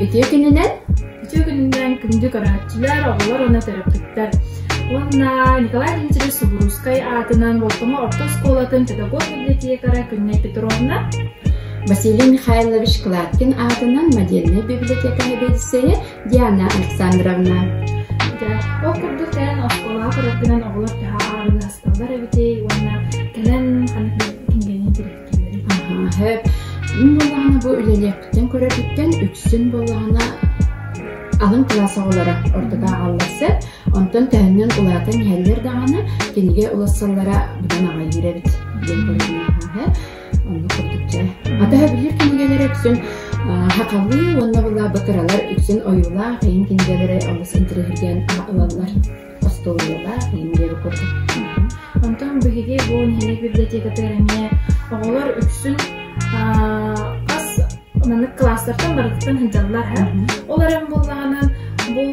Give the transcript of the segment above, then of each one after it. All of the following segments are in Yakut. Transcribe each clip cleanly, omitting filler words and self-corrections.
Үтүө күнүнэн! Үтүө күнүнэн күндү көрөөччүлэр, оҕолор уонна төрөппүттэр. Уонна Николай Дмитриевич Субуруускай аатынан Болтоҥо орто оскуолатын педагог-библиотекара Күннэй Петровна, Василий Михайлович Кладкин аатынан модельнай библиотека сэбиэдиссэйэ Диана Александровна. Дьэ, ол курдук кэлэн оскуолаҕа көрөргүнэн оҕолор төһө ааҕыһасталлар эбитий уонна кэлэн ханнык кинигэни тирэхтииллэрий? Аһаа, сөп. Мин буоллаҕына бу үлэлиэхпиттэн көрөрбүттэн үксүн буоллаҕына алын кылаас оҕолоро ордук ааҕаллар сөп. Онтон төһөннөн улаатан иһэллэр даҕаны кинигэ улассаллара быдан аҕайыыр эбит диэн көрөбүн аһаа. Оннук курдук дьэ. Атаһа билэр кинигэлэрэ үксүн хахалыы уонна була бакыралар үксүн ойуулаах иһин кинигэлэри олус интэриэһиргээн ылаллар. Остуоруйалаах иһин диэби курдук. Онтон биһиги бу нэһилиэк библиотекатыгар эмиэ оҕолор үксүн хас маннык кылаастартан барытыттан сылдьаллар һэ. Ол эрэн буоллаҕына бу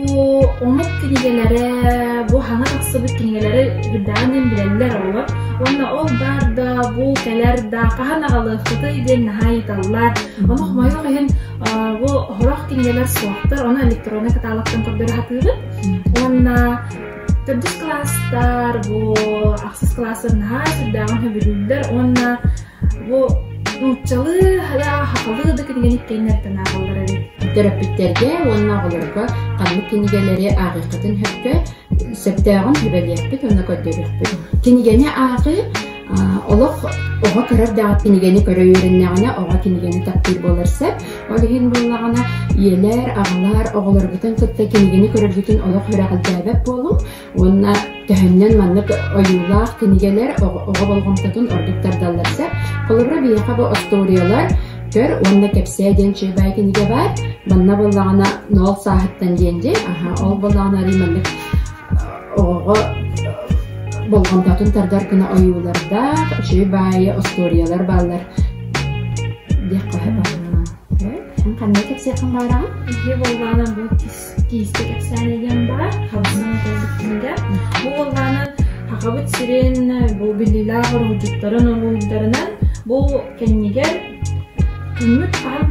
омук кинигэлэрэ, бу хаҥа тахсыбыт кинигэлэри үрдээҕинэн билэллэр оҕолор. Уонна ол баар да, бу кэлэр да, хаһан аҕалыаххытый диэн наһаа ыйыталлар. Ону хомойуох иһин бу сорох кинигэлэр суохтар, ону электроннай каталогтан көрдөрө сатыыбыт. Уонна төрдүс кылаастар, бу ахсыс кылаастар наһаа сүрдээҕин сөбүлүүллэр уонна Бу нууччалыы да, сахалыы да кинигэни иккиэннэриттэн ааҕаллар эбит. Төрөппүттэргэ уонна оҕолорго ханнык кинигэлэри ааҕыаххытын сөпкө сөптөөҕүн сүбэлиэхпит уонна көрдөрүөхпүт. Кинигэни ааҕыы олох оҕо кыра эрдэҕэ кинигэни көрө үөрэннэҕинэ оҕо кинигэни таптыыр буолар сөп. Ол иһин буоллаҕына ийэлэр, аҕалар оҕолоргутун кытта кинигэни көрөргүтүн олох үрэҕэлдьээбэт буолуҥ. Уонна төһөннөн маннык ойуулаах кинигэлэр оҕо болҕомтотун ордук тардаллар сөп. Холобура, биһиэхэ бу остуоруйалар көр уонна кэпсээ диэн чыыбай кинигэ баар. Манна буоллаҕына ноол сааһыттан диэн дьэ, аха, ол буоллаҕына арый маннык оҕоҕо болҕомтотун тардар гына ойуулардаах, үчүгэй баайы остуоруйалар бааллар диэххэ сөп. Эн ханна кэпсиэххин баҕараҕын? Биһиги буоллаҕына бу киистэ кэпсээнэ диэн баар, хабысаҥа кэлбит кинигэ. Бу буоллаҕына Сахабыт сирин бу биллиилээх уруһуйдьуттарын уруһуйдарынан бу кэннигэр күммүт хаһан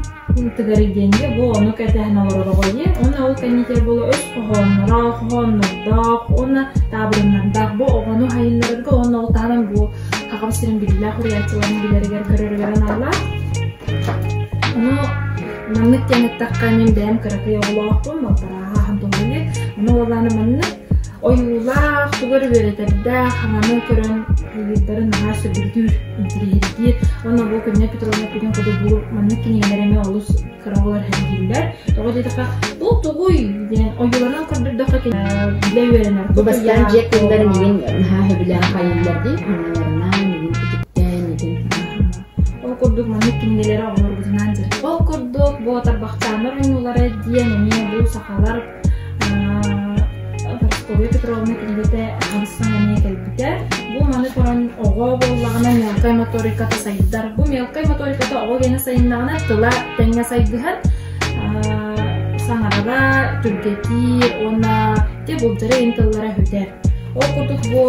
тыгарый диэнгэ бу ону кэтэһэн олорор оҕо диэн. Уонна ол кэннигэр буола өс хоһоонноро, хоһооннордоох уонна таабырыннардаах бу оҕону сайыннарарга уонна ол таһынан бу Сахабыт сирин биллиилээх уруйааччыларын билэригэр көрөрүгэр аналлаах. Ону Маннык диэн эттэххэ, мин бэйэм кыракый оҕолоохпун, балтарааҕа ахан туһалыыр. Ону уоллааны маннык ойуулаах, тугу эрэ үөрэтэрдээх, хаҥаны көрөн хайыырдарын наһаа сөбүлүүр, интэриэһиргиир. Уонна бу Күннэй Петровна эппитин курдук бу маннык кинигэлэр эмиэ олус кыра оҕолор сэргииллэр. Тоҕо диэтэххэ, бу тугуй диэн ойууларынан көрдөрдөххө билэ үөрэнэр. Бу бастаан дьиэ кыыллар миигин наһаа сөбүлээн хайыыллар дии, хаҥаларынан, миигин үтүктэн, миигин Ол курдук маннык кинигэлэри оҕолорбутунаан дьарык. Ол курдук бу Тарбахчааннар ойуулара диэн эмиэ бу сахалар Парасковья Петровна кинигэтэ хамсан эмиэ кэлбитэ. Бу маны көрөн оҕо буоллаҕына мелкай моториката сайдар. Бу мелкай моториката оҕо генэ сайыннаҕына тыла тэҥҥэ сайдыһар, саҥарара түргэтиир уонна те булдьара иһин тыллара сүтэр. Ол курдук бу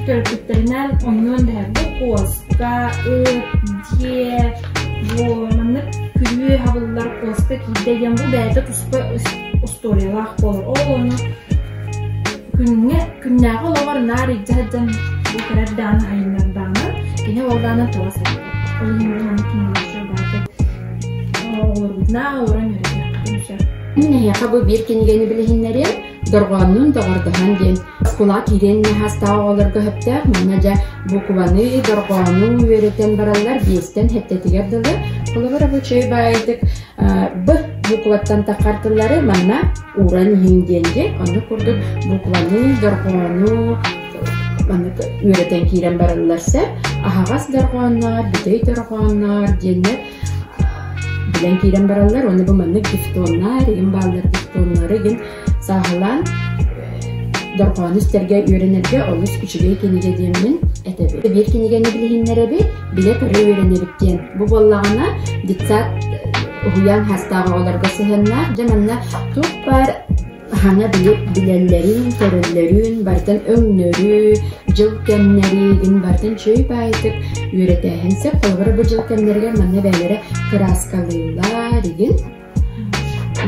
төрөппүттэринэн оннуон дэһэр бу куоска, ыт, дьиэ, бу маннык күрүө хабыллар куоска киирдэ диэн бу бэйэтэ туспа устуоруйалаах буолар. Ол ону күҥҥэ күннээҕи олоҕор наар илдьэ сылдьан бу кэрэр даҕаны айыннардаҕына кини ол даҕаны тыла сайдар. Ол иһин бу маннык кинигэлэр барыта оҕолорбутунаах олорон үөрэтиэххэ сөп. Мин эһиэхэ бу биир кинигэни билиһиннэриэм. Дорҕооннуун доҕордоһон диэн оскуолаҕа киириэн наһаастаах оҕолорго сөптөөх. Манна дьэ букваны, дорҕоону үөрэтэн бараллар биэстэн сэттэтигэр дылы. Холобура бу үчүгэй баайдык Б букваттан таххар тыллары манна ууран иһиҥ диэн дьэ оннук курдук букваны, дорҕоону маннык үөрэтэн киирэн бараллар сөп. Аһаҕас дорҕооннор, бүтэй дорҕооннор диэннэр билэн киирэн бараллар уонна бу маннык дифтоннар игин бааллар дифтоннары игин сааһылаан дорҕоону истэргэ үөрэнэргэ олус үчүгэй кинигэ диэммин этэбин. Биир кинигэни билиһиннэрэбит, билэ-көрө үөрэнэбит диэн. Бу буоллаҕына детсад уһуйаан саастаах оҕолорго сыһыаннаах. Дьэ манна туох баар Хаҥа билэллэрин, көрөллөрүн, барытын өҥнөрү, дьыл кэмнэрин барытын чөй баайытык үөрэтээһин сөп. Холобура, бу дьыл кэмнэригэр манна бэйэлэрэ кырааскалыыллар игин.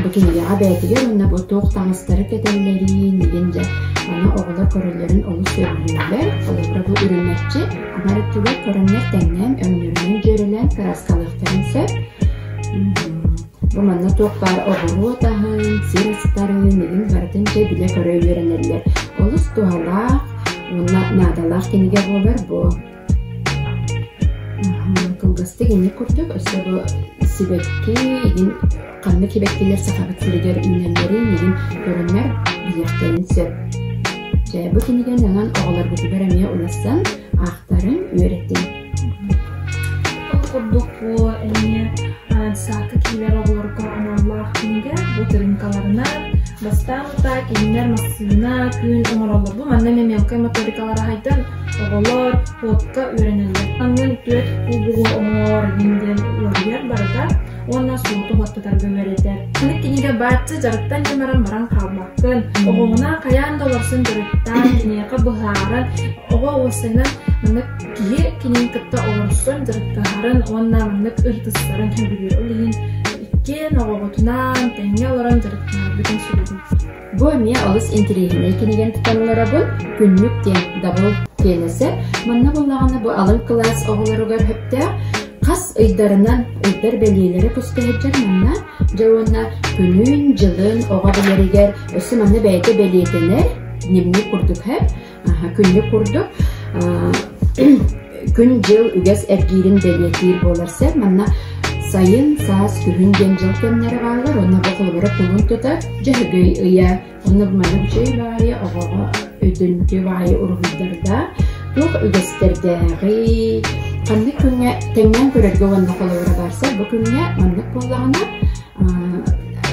Бу кинигэҕэ бэйэтигэр уонна бу туох таҥастары кэтэллэрин, игин дьэ, аны оҕолор көрөллөрүн олус сөбүлүүллэр. Холобура бу үрүмэччи аҥар өттүгэр көрөннөр тэҥнээн, өҥнөрүнэн дьүөрэлээн кырааскалыахтарын сөп. Бу манна туох баар оҕуруот аһын, сир астарын, игин барытын дьэ билэ-көрө үөрэнэллэр. Олус туһалаах уонна наадалаах кинигэ буолар бу. Кылгастык инник курдук өссө бу сибэкки игин ханнык сибэккилэр Сахабыт сиригэр үүнэллэрин игин көрөннөр билиэхтэрин сөп. Дьэ, бу кинигэни онон оҕолорбутугар эмиэ уларсан аахтарыҥ, үөрэтиҥ. Ол курдук бу эмиэ саакка киирэр оҕолорго аналлаах кинигэ. Бу тырыыҥкаларынан бастаан утаа кинилэр массыына, күн оҥороллор. Бу манна эмиэ мелкай моторикалара хайдан Оҕолор уотка үөрэнэллэр. Аҥын түөрт кубугу оҥоор диэн уоруйар барыта уонна суоту уоттатарга үөрэтэр. Маннык кинигэ бааччы дьарыктан дьамаран баран хаалбаккын. Оҕоҕунаан хайаан да олорсон дьарыктаан, киниэхэ быһааран, оҕо уопсайынан маннык киһи кинини кытта олорсон дьарыктаһарын уонна маннык ырытыстарын сөбүлүүр. Ол иһин иккиэн оҕоҕутунаан тэҥҥэ олорон дьарыктанарбытын сөбүлүүр. Бу эмиэ олус интэриэһинэй кинигэни тутан олоробун. Күннүк диэн дабыл тиэмэсэ. Манна буоллаҕына бу алын кылаас оҕолоругар сөптөөх хас ыйдарынан ыйдар бэлиэлэрэ көстө сылдьар манна. Дьэ уонна күнүн, дьылын оҕо билэригэр өссө манна бэйэтэ бэлиэтэнэр дневник курдук һэ күннүк курдук күн-дьыл үгэс эргиирин бэлиэтиир буолар сэр. Манна сайын, саас, күһүн диэн дьыл кэмнэрэ бааллар. Онно бу холобура кулун тутар Дьөһөгөй ыйа. Онно бу маннык үчүгэй баҕайы оҕоҕо өйдөнүмтүө баҕайы уруһуйдарда туох үгэстэрдээҕий, ханнык күҥҥэ тэҥнээн көрөргө уонна холобура барсар бу күҥҥэ маннык буоллаҕына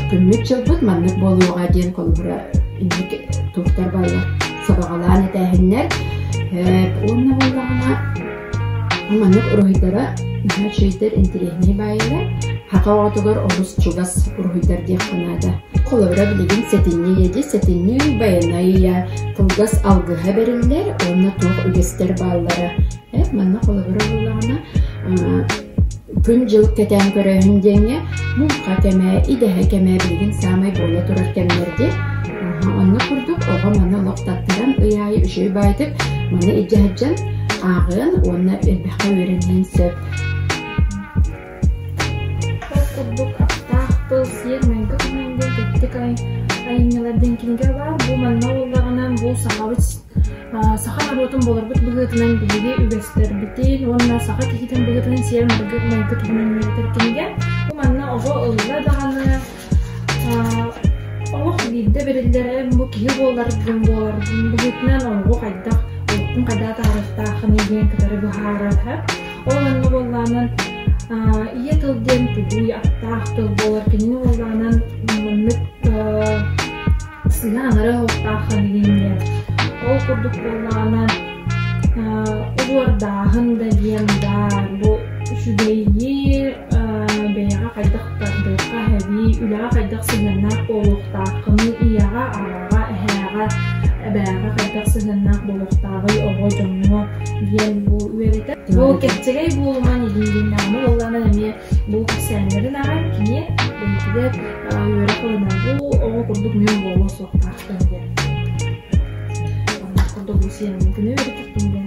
күммүт-дьылбыт маннык буолуоҕа диэн холобура инник туохтар бааллар сабаҕалаан этээһиннэр уонна буоллаҕына маннык уруһуйдара наһаа үчүгэйдэр интэриэһинэй баайылар саха оҕотугар олус чугас уруһуйдар диэххэ наада холобура билигин сэтинньи ийэ сэтинньи байанай ыйа кылгас алгыһа бэриллэр уонна туох үгэстэр бааллара манна холобура буоллаҕына Күн-дьыл кэтээн көрөөһүн диэҥҥэ муҥха кэмэ, идэһэ кэмэ билигин саамай буола турар кэмнэр дии. Онно курдук оҕо маны олох таттаран ый аайы үчүгэй баайдык маны илдьэ сылдьан ааҕыан уонна элбэххэ үөрэниэн сөп. Ол курдук аптаах тыл сиэр-майгы туһунан диэн тэттик айымньылар диэн кинигэ баар. Бу манна буоллаҕына бу сахабыт Саха норуотун буоларбыт быһыытынан биһиги үгэстэрбитин уонна саха киһитин быһыытынан сиэр-майгы майгы туһунан үөрэтэр кинигэ. Бу манна оҕо ылла даҕаны олох биирдэ бэриллэр бу киһи буоларгын буоларгын быһыытынан оҕо хайдах олоххун хайдах атаарыахтааххыный диэн кытары быһаарар. Ол онно буоллаҕынан ийэ тыл диэн тугуй аптаах тыл буолар кинини буоллаҕынан маннык сыһыан анары оһохтоох диэн Ол курдук буоллаҕына уруордааһын да диэн баар бу үчүгэйи бэйэҕэ хайдах тардыахха эбии үлэҕэ хайдах сыһыаннаах буолуохтааххыный ийэҕэ аҕаҕа эһээҕэ эбээҕэ хайдах сыһыаннаах буолуохтааҕый оҕо дьоҥҥо диэн бу үөрэтэр бу кэпчэгэй буолуман илиилиннэҕинэ буоллаҕына эмиэ бу кэпсээннэрин аҕай кини бэйэтигэр үөрэх ылынар бу оҕо курдук мүн буолуо суохтаахтан диэн курдук бу сиэннитини үөрэтэр кинигэ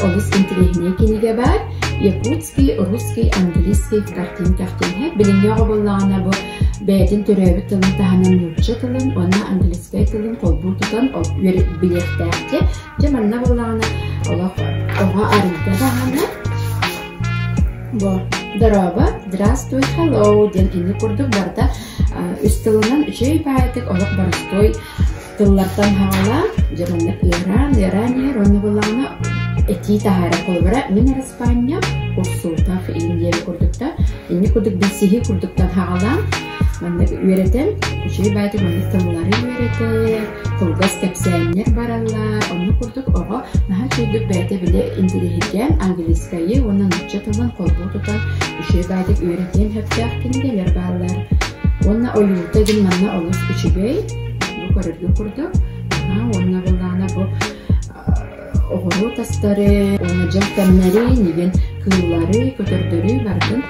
Олус интэриэһинэй кинигэ баар. Якутский, русский, английский в картинках диэн. Билиҥҥи оҕо буоллаҕына бу бэйэтин төрөөбүт тылын таһынан нуучча тылын уонна английскай тылын холбуу тутан билиэхтээх дьэ. Дьэ манна буоллаҕына олох оҕо арыйда даҕаны Бу дорообо, здравствуй, hello диэн инник курдук барыта үс тылынан үчүгэй баайытык олох боростуой тыллартан саҕалаан дьэ маннык ыараан ыараан иһэр уонна буоллаҕына этии таһаарар холобура мин араспаанньам Урсутов иин диэн курдукта инник курдук билсиһии курдуктан саҕалаан маннык үөрэтэн үчүгэй баайытык маннык тыллары үөрэтэр кылгас кэпсээннэр бараллар оннук курдук оҕо наһаа үчүгэйдик бэйэтэ били интэриэһиргээн английскайы уонна нуучча тылын холбуу тутан үчүгэй баайдык үөрэтиэн сөптөөх кинигэлэр бааллар уонна ойуута диэн манна олус үчүгэй бу көрөргө курдук уонна былаана бу оҕуруот астары уонна дьыл кэмнэри нигин кыыллары көтөрдөрү барытын.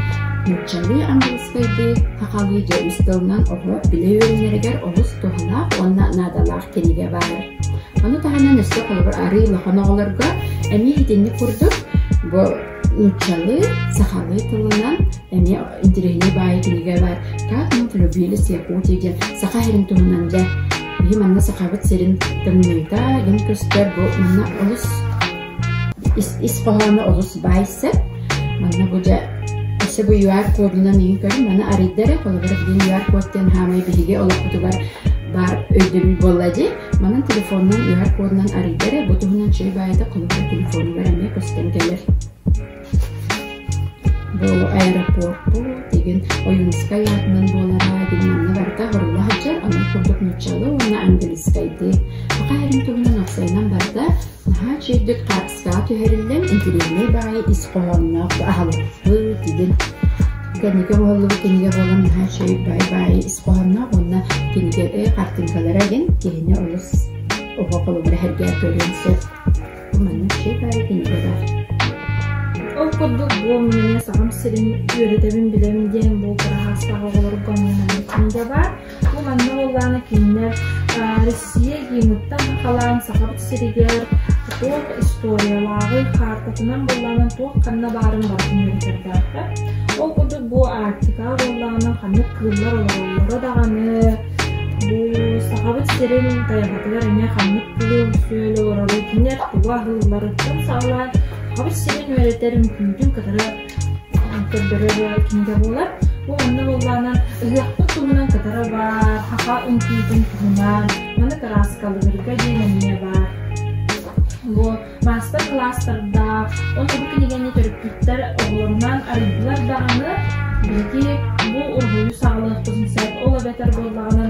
Нууччалыы, английскайдыы, сахалыы дьэ үс тылынан оҕо билэ үөрэнэригэр олус туһалаах уонна наадалаах кинигэ баар. Ону таһынан өссө холобур арыый улахан оҕолорго эмиэ итинник курдук бу нууччалыы, сахалыы тылынан эмиэ интэриэһинэй баайы кинигэ баар «Как мы влюбились в Якутию» диэн саха сирин туһунан дьэ биһи манна сахабыт сирин тымныыта гын көстөр бу манна олус ис хоһооно олус баай сөп. Манна бу дьэ өссө бу UR кодунан иһин көрүн маны арыйда эрэ холобура билигин UR код диэн хаамай биһиги олохпутугар баар өйдөбүл буолла дии. Манан телефонунан UR кодунан арыйда эрэ бу туһунан чэй баайда холобура телефонугар эмиэ көстөн кэлэр. Бу аэропорпут игин Ойуунускай аатынан буолара игин манна барыта хорула сылдьар, онон курдук нууччалыы уонна английскайдыы. Саха сирин туһунан уопсайынан барыта наһаа үчүгэйдик хаартыскаҕа түһэриллэн, интэриэһинэй баҕайы ис хоһоонноох аһылыкпыт игин кэнники оҥоһуллубут кинигэ буолан наһаа үчүгэй баай-баайы ис хоһоонноох уонна кинигэ хартыынкалара игин киһини олус оҕо холобура сэргээн көрүөн сөп. Маннык үчүгэй баайы кинигэ баар. Ол курдук бу мин Сахам сирин үөрэтэбин билэбин диэн бу кыраһаастаах оҕолорго маннык кинигэ баар. Бу манна буоллаҕына кинилэр Россия гимныттан саҕалаан Сахабыт сиригэр туох историялааҕый, каартатынан буоллаҕына туох ханна баарын барытын үөрэтэрдээхтэр. Ол курдук бу Арктикаҕа буоллаҕына ханнык кыыллар олороллоро даҕаны, бу Сахабыт сирин тайҕатыгар эмиэ ханнык кыыл-сүөл олороруй, кинилэр тугу аһыылларыттан саҕалаан Сахабыт сирин үөрэтэр үҥкүүтүн кытары көрдөрөр кинигэ буолар. Бу онно буоллаҕына ыһыахпыт туһунан кытары баар, саха үҥкүүтүн туһунан, маны кырааскалыырга диэн эмиэ баар. Бу маастар-кылаастардаах, уонна бу кинигэни төрөппүттэр оҕолорунан арыйдылар даҕаны, биһиги бу уруһуйу саҕалыахпытын сөп, ол эбэтэр буоллаҕына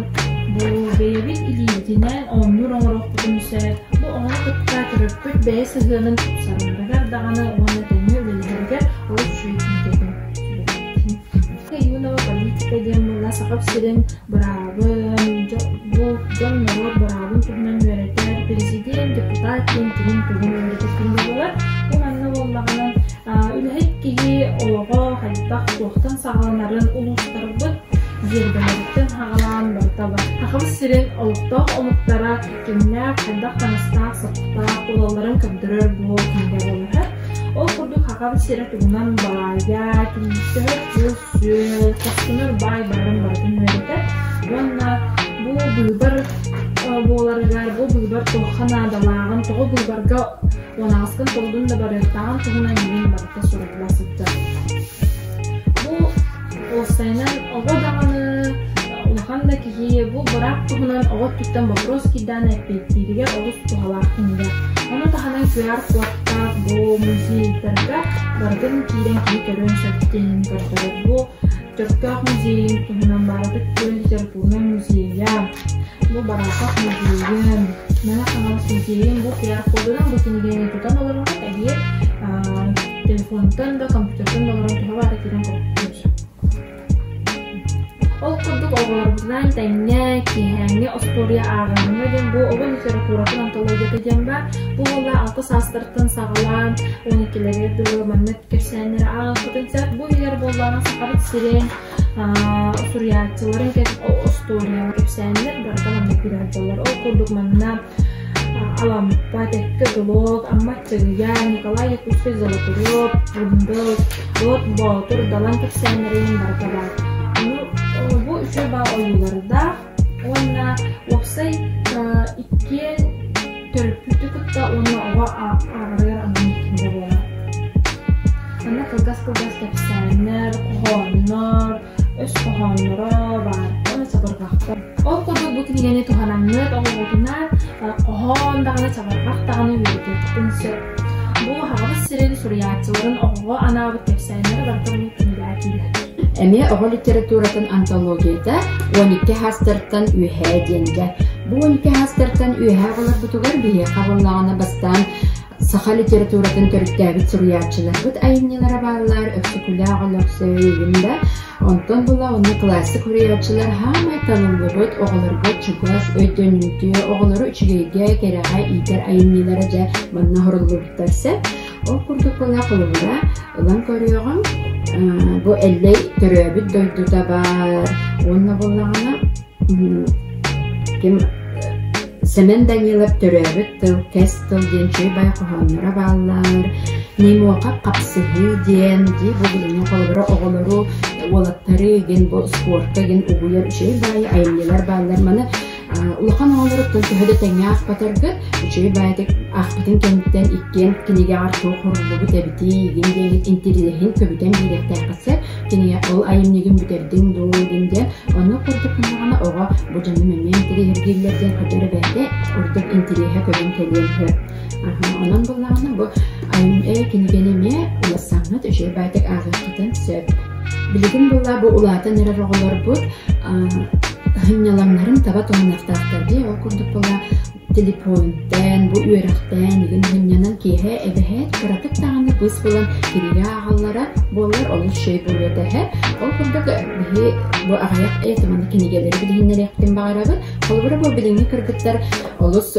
бу бэйэбит илиибитинэн оонньуур оҥоруохпутун сөп. Бу оҕону кытта төрөппүт бэйэ сыһыанын тупсарарыгар даҕаны уонна тэҥҥэ үлэлэһэригэр олус үчүгэй кинигэ Юного политика диэн буолла Саха сирин быраабын, бу дьон-норуот быраабын туһунан үөрэтэр президент, депутат диэн кимин тугун үөрэтэр кинигэ буолар. Бу манна буоллаҕына үлэһит киһи олоҕо хайдах туохтан саҕаланарын улуустарбыт дьиэргэлэриттэн саҕалаан барыта бар. Сахабыт сирин олохтоох омуктара кимнээх хайдах таҥастаах-саптаах буолалларын көрдөрөр бу кинигэ буолар. Ол курдук Сахабыт сирэ тугунан баайа, төһө кыыл-сүөл, хостонор баай баарын барытын үөрэтэр уонна бу быыбар буоларыгар, бу быыбар туохха наадалааҕын, тоҕо быыбарга уонаҕаскын толдун да барыахтааҕын туһунан билин барыта сурулла сылдьар. Бу уопсайынан оҕо даҕаны, улахан да киһи бу быраап туһунан оҕо өттүттэн боппуруос киирдэҕинэ эппиэттииригэр олус туһалаах кинигэ. Ону таһынан QR-кодтаах бу музейдарга барытын киирэн киһи көрүөн сөп диэн көрдөрөр. Бу Чөркөөх музейын туһунан барытык күөл литературнай музейа, бу Бараахап музейын, Мэҥэ Хаҥалас музейын бу QR-кодунан бу кинигэни тутан олороҕут эһиги телефонтан да компьютертан да олорон төһө баара киирэн көрүөххүтүн сөп. Ол курдук оҕолорбутунаан тэҥҥэ киэһээҥҥи остуоруйа ааҕыаҥҥа диэн бу оҕо литературатын антологията диэн баар. Бу буолла алта саастарыттан саҕалаан 12-лэригэр дылы маннык кэпсээннэри ааҕыахпытын сөп. Бу иһигэр буоллаҕына Сахабыт сирин суруйааччыларын остуоруйалар кэпсээннэр барыта манна киирэр буоллар. Ол курдук манна Алампа, Тэккэ Дулок, Амма Аччыгыйа, Николай Якутскай Золотуров, Бундыл, Болот Боотур, Далан кэпсээннэрин барыта баар. Ону бу үчүгэй баа ойуулардаах уонна уопсай иккиэн төрөппүтү кытта уонна оҕо ааҕарыгар анаммыт кинигэ буолар. Манна кылгас-кылгас кэпсээннэр, хоһооннор, өс хоһоонноро баар уонна чабырҕахтар. Ол курдук бу кинигэни туһанаҥҥыт оҕоҕутунаан хоһоон даҕаны чабырҕах даҕаны үөрэтиэххитин сөп. Бу Хаҕабыс сирин суруйааччыларын оҕоҕо анаабыт кэпсээннэрэ барыта бу кинигэҕэ киирэр. Эмиэ оҕо литературатын антологията 12 хаастартан үөһээ диэнгэ. Бу 12 хаастартан үөһээ оҕолорбутугар биһиэхэ буоллаҕына бастаан Саха литературатын төрүттээбит суруйааччыларбыт айымньылара бааллар, Өксөкүлээх Өлөксөй да. Онтон була онно классик суруйааччылар хаамай талыллыбыт оҕолорго чугас, өйдөнүмтүө, оҕолору үчүгэйгэ, кэрэҕэ иитэр айымньылара дьэ манна оһоруллубуттар сөп. Ол курдук була холобура ылан көрүөҕүҥ. Бу Эллэй төрөөбүт дойдута баар уонна буоллаҕына ким Сэмэн Данилов төрөөбүт тыл, кэс тыл диэн үчүгэй баай хоһоонноро бааллар. Неймохов хапсыһыы диэн дии бу билиҥҥи холобура оҕолору, уолаттары диэн бу спортка диэн угуйар үчүгэй баайы айымньылар бааллар. Маны улахан оҕолоруттан төһө да тэҥҥэ аахпатаргыт, үчүгэй баайытык аахпытын кэнниттэн иккиэн кинигэҕэр туох хоруллубут эбитий игин диэҥҥит интириэһин көбүтэн биэриэхтээххит сөп. Кинигэ ол айымньыгын бүтэрдиҥ дуу игин диэн оннук курдук гыннаҕына оҕо бу дьонум эмиэ интириэһиргииллэр диэн хайдах эрэ бэйэтэ ордук интириэһэ көбөн кэлиэн сөп. Онон буоллаҕына бу айымньы кинигэни эмиэ улассаҥҥыт үчүгэй баайдык ааҕыаххытын сөп. Билигин буолла бу улаатан эрэр оҕолорбут сынньалаҥнарын таба туһаныахтаахтар дии. Ол курдук буолла телефонтан, бу үөрэхтэн игин сынньанан киэһэ эбэһээт кыратык даҕаны быыс булан кинигэ ааҕаллара буоллар олус үчүгэй буолуо этэ эһэ. Ол курдук биһи бу аҕыйах маны кинигэлэри билиһиннэриэхпитин баҕарабыт. Холобура бу билиҥҥи кыргыттар олус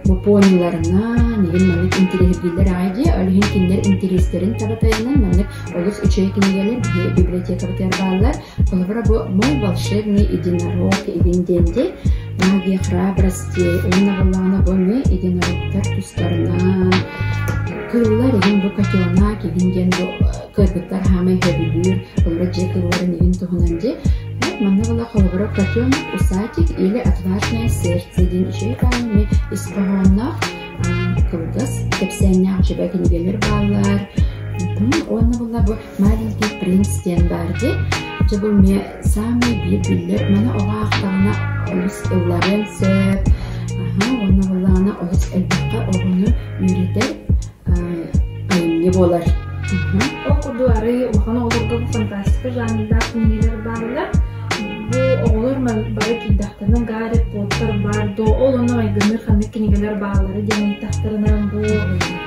Бу пониларынан игин маннык интириэһиргииллэр аҕай дии, ол иһин кинилэр интириэстэрин таба тайанан маннык олус үчүгэй кинигэлэр биһи библиотекабытыгар бааллар. Холобура бу «Мой волшебный единорог» игин диэн дии, «Магия храбрости» уонна буоллаҕына бу эмиэ единорогтар тустарынан кыыллар игин бу котенок игин диэн бу кыргыттар хаамай сөбүлүүр, холобура дьиэ кыылларын игин туһунан дии. Манна була холобура котенок, усатик или отважное сердце диэн үчүгэй баҕайы ис хоһоонноох кылгас кэпсээннээх үчүгэй кинигэлэр бааллар. Уонна була бу Маленький принц диэн баар дии. Дьэ бу эмиэ саамай биир биллэр маны оҕо аахтаҕына олус ылларыан сөп. Уонна буоллаҕына олус элбэххэ оҕону үөрэтэр айымньы буолар. Ол курдук арыы улахан оҕолорго бу фантастика жанрдаах кинигэлэр бааллар. Бу оҕолор бары киирдэхтэринэ Гарри Поттер баар дуо, ол онно майгынныыр ханнык кинигэлэр бааллара диэн ыйыттахтарына бу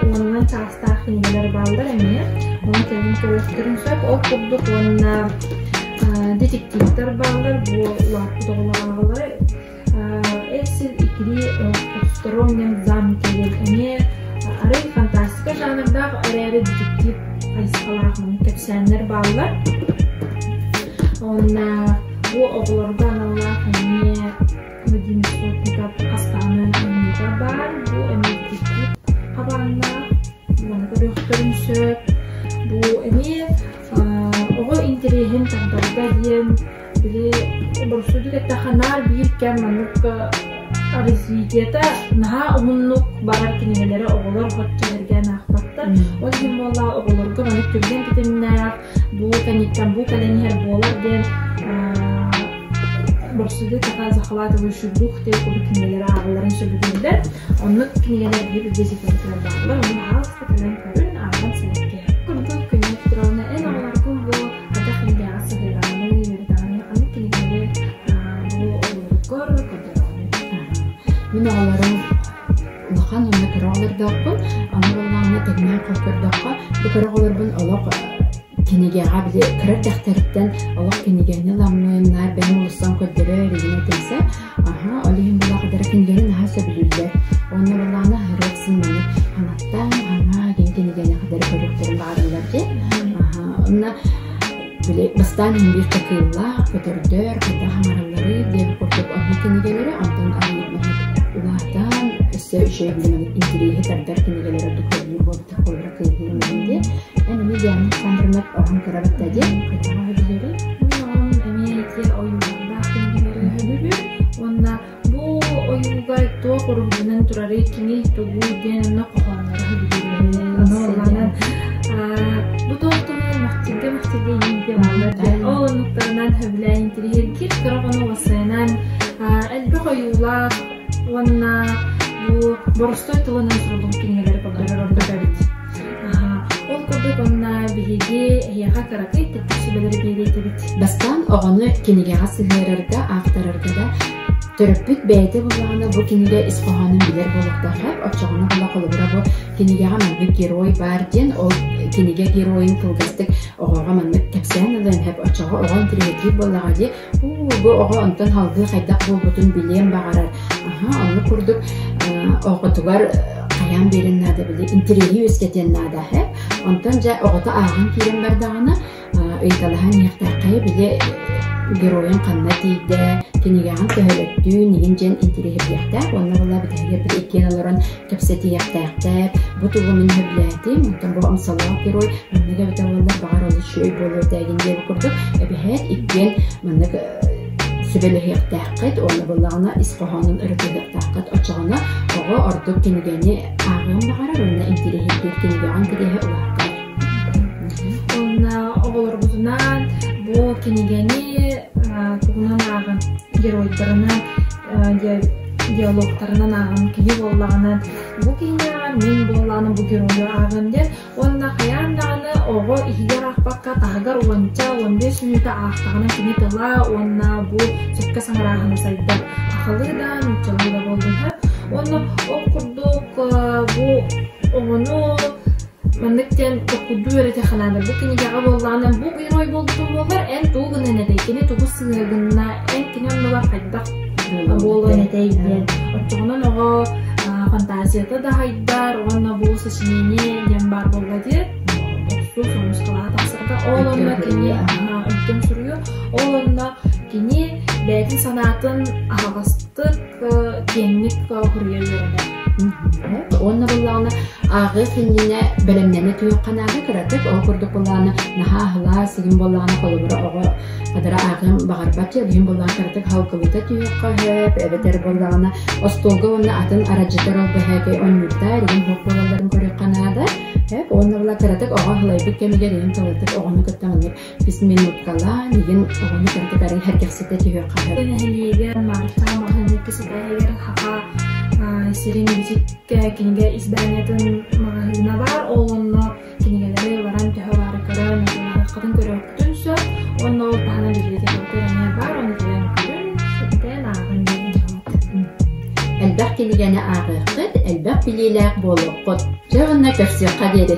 уонунан чаастаах кинигэлэр бааллар эмиэ. Ону кэлин көрүөхтэрин сөп. Ол курдук уонна детективтэр бааллар, бу улааппыт оҕолор ааҕаллара. Эсил иккилии Постороннем замке диэн эмиэ арый фантастика жанрдаах эрээри детектив хайысхалаах маннык кэпсээннэр бааллар. Уонна бу оҕолорго аналлаах эмиэ Владимир Сотников хас даҕаны айымньыта баар. Бу эмиэ детектив хабааннаах, маны көрүөхтэрин сөп. Бу эмиэ оҕо интэриэһин тардарга диэн Били боростуойдук эттэххэ, наар биир кэм маннык развитиета наһаа уһуннук барар кинигэлэри оҕолор соччо сэргээн аахпаттар. Ол иһин буолла оҕолорго маннык түргэн тэтимнээх, бу кэнниттэн бу кэлэн иһэр буолар диэн боростуойдук такая захватывающий дух диэн курдук кинигэлэри ааҕалларын сөбүлүүллэр. Оннук кинигэлэр биир библиотекабытыгар бааллар. Ону аһаҕаска кэлэн көрүн, ааҕан сэргээ. Курдук Күннэй Петровна, эн оҕолоргун бу Хайдах кинигэҕэ сыһыараҕыный, үөрэтэҕиний, ханнык кинигэни бу оҕолоргор көрдөрөҕүнүй? Мин оҕолорум улахан уонна кыра оҕолордоохпун. Аны буоллаҕына тэҥнээх хос көрдөххө, бу кыра оҕолорбун олох кинигэҕэ били кыра эрдэхтэриттэн олох кинигэни ыламмын, наар бэйэм олуссан көрдөрөр игин этимсэ. Аһа, ол иһин буоллаҕа кинигэни наһаа сөбүлүүллэр. Уонна буоллаҕына аһарыах сымманы хаҥаттан хаҥаа диэн кинигэни хадары көрүөхтэрин баҕараллар дии. Аһа, онно били бастаан иһин биир такыыллаах, көтөрдөр, хайдах хаҥаралларый диэн курдук оннук кинигэлэри, онтон улаатан өссө үчүгэй билимин интириэһи тардар кинигэлэри ордук сөбүлүүр буолбута холобура кыыһыыр мин диэн. Эн эмиэ Диана Александровна оҕом кыра батта диэн хайдах сөбүлүүрүй? Мин оҕом эмиэ ити ойуулардаах кинигэлэри сөбүлүүр уонна бу ойууга туох уруһуйунан турарый, кимий, тугуй диэн онно хоһооннору сөбүлүүр. Ону ылланан бу туох туһунан махтыырга махтыырга иинтиэ бааллар диэн ол оннуктарынан сөбүлээн интириэһиргиир кыра оҕону уоссайынан элбэх ойуулаах уонна бу боростуой тылынан суруллубут кинигэлэри көрдөрөр ордук эбит. Ол курдук уонна биһиги эһиэхэ кыракый тэттик сүбэлэри биэриэ этибит. Бастаан оҕону кинигэҕэ сыһыарарга, аахтарарга да төрөппүт бэйэтэ буоллаҕына бу кинигэ ис хоһоонун билэр буолуохтаах. Оччоҕуна була холобура бу кинигэҕэ маннык герой баар диэн ол кинигэ геройун кылгастык оҕоҕо маннык кэпсээн ылыан сөп. Оччоҕо оҕо интэриэһиргиир буоллаҕа дии. Уу, бу оҕо онтон салгыы хайдах буолбутун билиэн баҕарар. Аһа, оннук курдук оҕотугар хайаан биэрэн наада били интэриэһи үөскэтиэн наада. Онтон дьэ оҕото ааҕан киирэн бардаҕына. Ыйыталаһан иһиэхтээххэ били геройун ханна тиийдэ, кинигэҕин төһөлөттүүн, игин дьэн интириэһиргиэхтээх уонна була бүтэһигэр били иккиэн олорон кэпсэтиэхтээхтэр. Бу тугу мин сөбүлээтим, онтон бу омсолоох герой маннык эбитэ буоллар баҕар олус үчүгэй буолуо этэ игин диэбит курдук эбэһээт иккиэн маннык сүбэлэһиэхтээххит уонна буоллаҕына ис хоһоонун ырытыһыахтааххыт. Оччоҕуна оҕо ордук кинигэни ааҕыан баҕарар уонна интириэһиргиир кинигэҕэ интириэһэ улаатар. Уонна оҕолорбутунаан бу кинигэни тугунан ааҕан геройдарынан диалогтарынан ааҕан кини буоллаҕына бу киһиэхэ мин буоллаҕына бу геройу ааҕыам диэн уонна хайаан даҕаны оҕо иһигэр аахпакка таһыгар уонча 15 мүнүүтэ аахтаҕына кини тыла уонна бу сөпкө саҥарааһына сайдар сахалыы да нууччалыы да буоллун уонна ол курдук бу оҕону маннык диэн токкуйдуу үөрэтиэххэ наада. Бу кинигэҕэ буоллаҕына, бу герой буолбутун буоллар, эн тугу гынан этэй, кини тугу сыыһа гынна, эн кини оннугар хайдах буолуон этэй диэн. Оччоҕунан оҕо фантазията да хайдар уонна бу сочинение диэн баар буолла дии. Охсуу соҥускалаһа тахсарга. Ол онно кини өйтөн суруйу. Ол онно кини бэйэтин санаатын аһаҕастык, киэҥник суруйа үөрэнэр. Уонна буоллаҕына ааҕыах иннинэ бэлэмнэнэ түһүөххэ наада кыратык. Ол курдук буоллаҕына наһаа аһылаа сигин буоллаҕына холобура оҕо адара ааҕыан баҕарбат дьэ билигин буоллаҕына кыратык халгылыта түһүөххэ сөп эбэтэр буоллаҕына остуолга уонна атын арадьытар ол бэһээкэй оонньуурдаар игин суох буолалларын көрүөххэ наада. Сөп уонна була кыратык оҕо аһылайбыт кэмигэр игин кыратык оҕону кытта маннык минуткалаан игин оҕону кыратык арый сэргэхситэ түһүөххэ сөп. Нэһилиэгэр Маарыкчаа маҕаһыын иккис этээһигэр Хаха сирин бичиккэ кинигэ изданиетын маҕаһыына баар. Ол онно кинигэлэри баран төһө баары көрөн, атыылаһыаххытын көрүөххүтүн сөп. Уонна ол таһынан библиотекабытыгар эмиэ баар, ону кэлэн көрүҥ, сөптөөн ааҕыҥ диэн ыҥырабыт. Элбэх кинигэни ааҕыаххыт, элбэх билиилээх буолуоххут. Дьэ уонна көрсүөххэ диэри.